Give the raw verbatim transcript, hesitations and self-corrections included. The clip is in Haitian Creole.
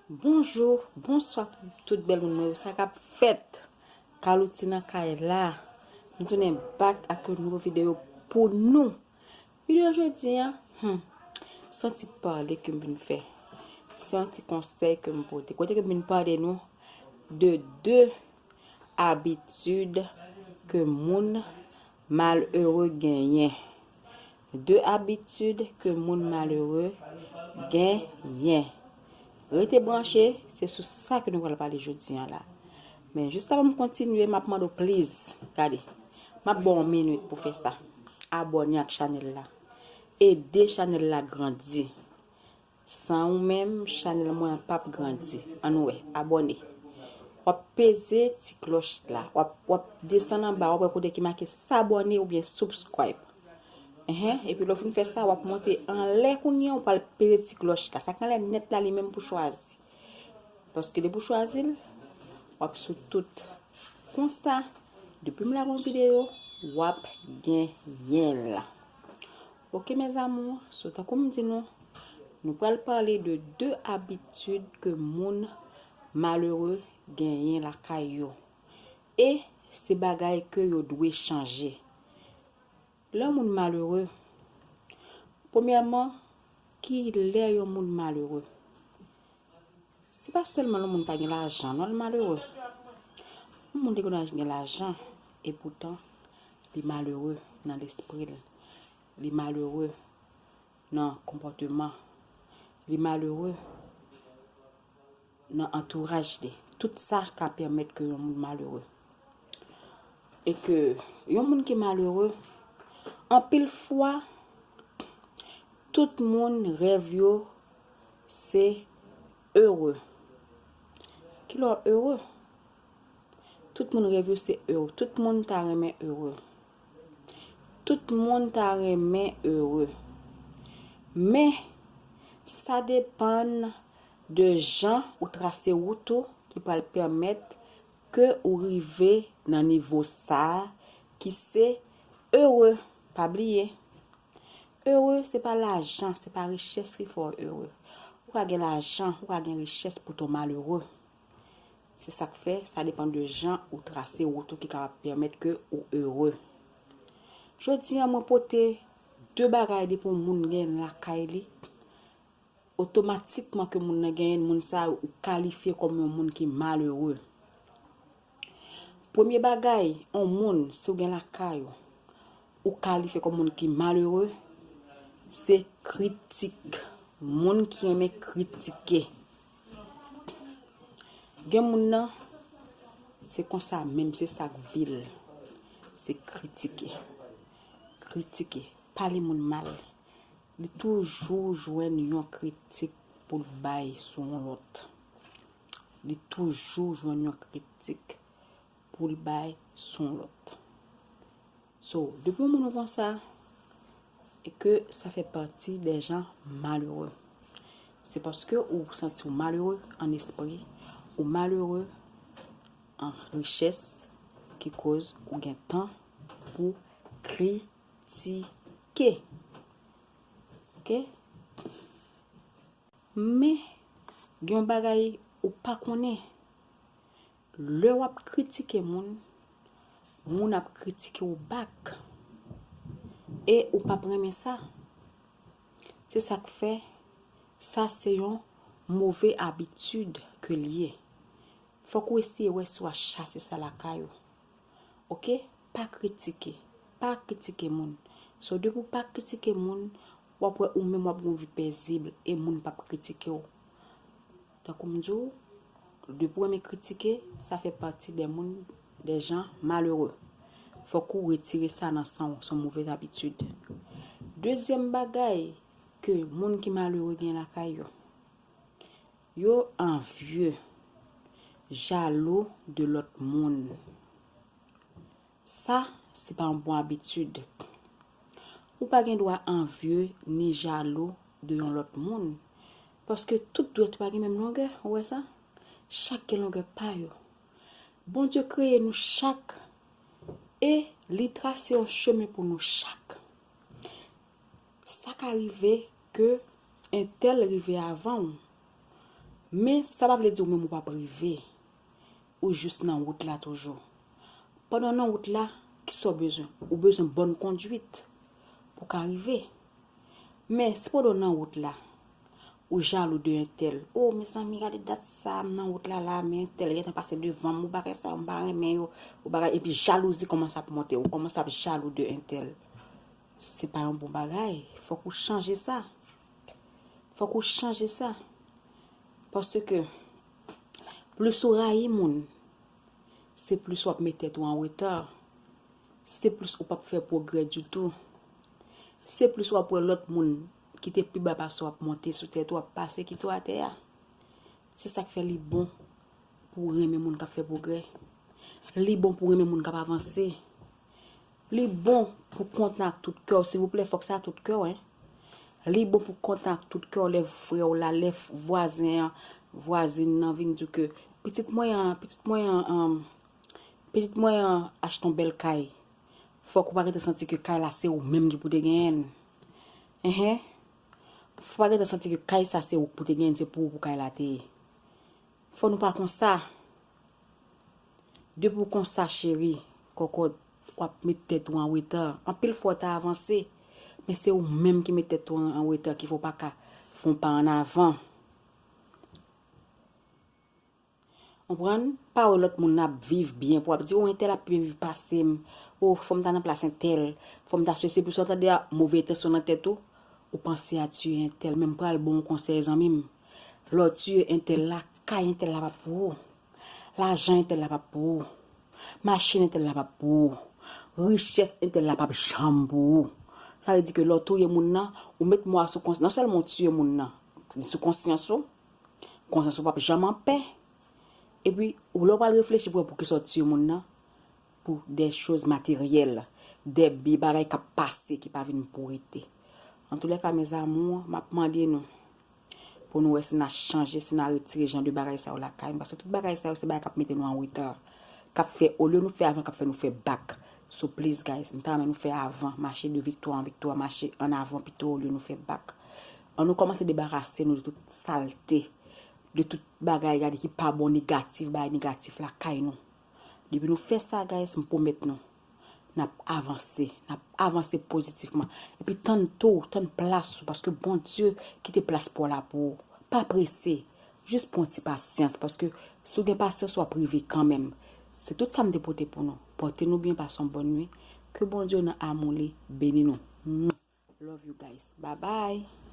Bonjou, bonswa pou tout bèl moun mwen yo. Sa k ap fèt? Kalouti nan kay la. Nou tounen back ak yon nouvo videyo pou nou. Videyo jodi a, hmm, se yon ti pale ke m vin fè. Se yon ti konsèy ke m pote. Kote ke m vin pale nou de de abitid ke moun malere genyen. De abitid ke moun malere genyen. Rete branche, se sou sa ke nou pral pale jodi a la. Men jis avan m kontinye, m ap mande w please, gade, m ap ba w yon minit pou fè sa. Abòne ak chanèl la. Ede chanèl la grandi. San ou menm, chanèl mwen an p ap grandi. Ann wè, abòne. W ap peze ti klòch la. W ap, w ap desann anba, w ap wè kote ki make s'abonner oubyen subscribe. Enhen, epi lè w fin fè sa, w ap monte anlè kounye a, w pral peze ti klòch la. Sa k anlè nèt la, li menm pou chwazi. Paske depi w chwazi l, w ap sou tout. Konsa, depi m lage yon videyo, w ap genyen l. Oke, mes amours, so tankou m di nou, nou pral pale de de abitid ke moun malere genyen lakay yo. E se bagay ke yo dwe chanje. Lè yon moun malere, premyèman, ki lè yon moun malere? Se pa sèlman lè yon moun pa gen lajan, non, l malere. Yon moun te konn gen lajan, epoutan, li malere nan lespri l. Li malere nan konpòteman. Li malere nan antouraj li. Tout sa ka pèmèt ke yon moun malere. E ke yon moun ki malere, anpil fwa, tout moun rèv yo se ere. Kilè w ere? Tout moun rèv yo se ere. Tout moun ta renmen ere. Tout moun ta renmen ere. Men, sa depann de jan ou trase wout ou ki pral pèmèt ke ou rive nan nivo sa a ki se ere. Pa bliye, ere se pa lajan, se pa richès ki fè w ere. Ou ka gen lajan, ou ka gen richès pou w malere. Se sa k fè, sa depann de jan ou trase wout ou ki kapab pèmèt ke ou ere. Jodi a, mwen pote de bagay depi yon moun gen lakay li, otomatikman ke moun nan genyen, moun sa yo, ou kalifye kòm yon moun ki malere. Premye bagay, yon moun, si w gen lakay ou, ou kalifye kòm moun ki malere, se kritik. Moun ki renmen kritike. Gen moun nan, se konsa menm, se sa k vi l. Se kritike. Kritike. Pale moun mal. Li toujou jwenn yon kritik pou l bay sou yon lòt. Li toujou jwenn yon kritik pou l bay sou yon lòt. So, depi yon moun konsa, e ke sa fè pati de jan malere. Se paske ou santi w malere an espri, ou malere an richès, ki koz ou gen tan pou kritike. Oke? Men, gen yon bagay ou pa konnen. Lè w ap kritike moun, moun ap kritike w back. E ou p ap renmen sa. Se sa k fè, sa se yon move abitid ke l ye. Fòk ou eseye wè si w a chase sa lakay ou. Oke? Pa kritike. Pa kritike moun. So, depi w pa kritike moun, w ap wè ou menm w ap gen yon vi pezib e moun p ap kritike w. Tankou m di w, depi w renmen kritike, sa fè pati de moun, de jan malere. Fòk ou retire sa nan san w, se yon move abitid. Dezyèm bagay ke moun ki malere gen lakay yo, yo anvye, jalou de lòt moun. Sa, se pa yon bon abitid. Ou pa gen dwa anvye ni jalou de yon lòt moun. Paske tout dwèt pa gen menm longè, ou wè sa? Chak gen longè pa yo. Bondye kreye nou chak e li trase yon chemen pou nou chak. Sa ka rive ke entèl rive avan w. Men sa pa vle di ou menm ou p ap rive. Ou jis nan wout la toujou. Pandan w nan wout la, kisa w bezwen? Ou bezwen bòn kondwit pou w ka rive. Men si pandan w nan wout la, ou jalou de entèl. O, mezanmi, gade dat sa, m nan wout la la, men entèl gentan pase devan m, ou bagay sa yo, m pa renmen yo, ou bagay, epi jalouzi kòmanse ap monte, ou kòmanse ap jalou de entèl. Se pa yon bon bagay. Fòk ou chanje sa. Fòk ou chanje sa. Paske plis ou rayi moun, se plis w ap met tèt ou an reta. Se plis ou p ap fè pwogrè ditou. Se plis w ap wè lòt moun ki te pi ba pase w ap monte sou tèt ou, ap pase kite w atè a. Se sa k fè li bon pou w renmen moun k ap fè pwogrè. Li bon pou w renmen moun k ap avanse. Li bon pou kontan ak tout kè w, silvouplè, fòk se a tout kè w, en. Li bon pou kontan ak tout kè w, lè frè w la, lè vwazen an, vwazen nan vin di w ke pitit mwen an, pitit mwen an, um, pitit mwen an achte yon bèl kay. Fòk ou pa gentan santi ke kay la se ou menm ki pou te genyen l. Enhen. Fòk ou pa gentan santi ke kay sa se ou ki pou te genyen l, se pou ou pou kay la te ye. Fò nou pa konsa. Depi w konsa, cheri, kòkòt, w ap met tèt ou an reta. Anpil fwa w ta avanse, men se ou menm ki met tèt ou an, an reta ki fè w pa ka fè yon pa an avan. Konprann? Pa wè lòt moun ap viv byen pou w ap di, o, entèl ap byen viv pase m. O, fò m ta nan plas entèl. Fò m ta sesi. Plis w tande a, move entansyon nan tèt ou, ou panse a tiye entèl. Men m pral ba w yon konsèy, zanmi m. Lè w tiye entèl la, kay entèl la p ap pou ou. Lajan entèl la p ap pou ou. Machin entèl la p ap pou ou. Richès entèl la p ap janm pou ou. Sa vle di ke lè w touye moun nan, ou met mo a sou konsyans, non sèlman w tiye moun nan, li sou konsyans ou, konsyans ou p ap janm anpè. Epi, ou lè w pral reflechi pou wè poukisa w tiye moun nan, pou de choz materyèl, de byen bagay k ap pase ki pa vin pou rete. Antoulèka, mes amours, m ap mande nou pou nou wè si n a chanje, si n a retire jan de bagay sa yo lakay nou, paske tout bagay sa yo se bagay k ap mete nou an reta, k ap fè, olye nou fè avan, k ap fè nou fè bak. So please guys, m ta renmen nou fè avan, mache de viktwa an viktwa, mache an avan pito olye nou fè bak. An nou kòmanse debarase nou de tout salte, de tout bagay, gade, ki pa bon, negatif, bagay negatif lakay nou. Depi nou fè sa, guys, m pwomèt nou, n ap avanse, n ap avanse pozitifman. Epi tann tou, tann plas ou, paske Bondye kite plas pa w la pou ou. Pa prese, jis pran ti pasyans, paske si w gen pasyans, w ap rive kanmenm. Se tout sa m te pote pou nou. Pòte nou byen, pase yon bòn nwi. Ke Bondye nan amou li beni nou. Love you guys. Bye bye.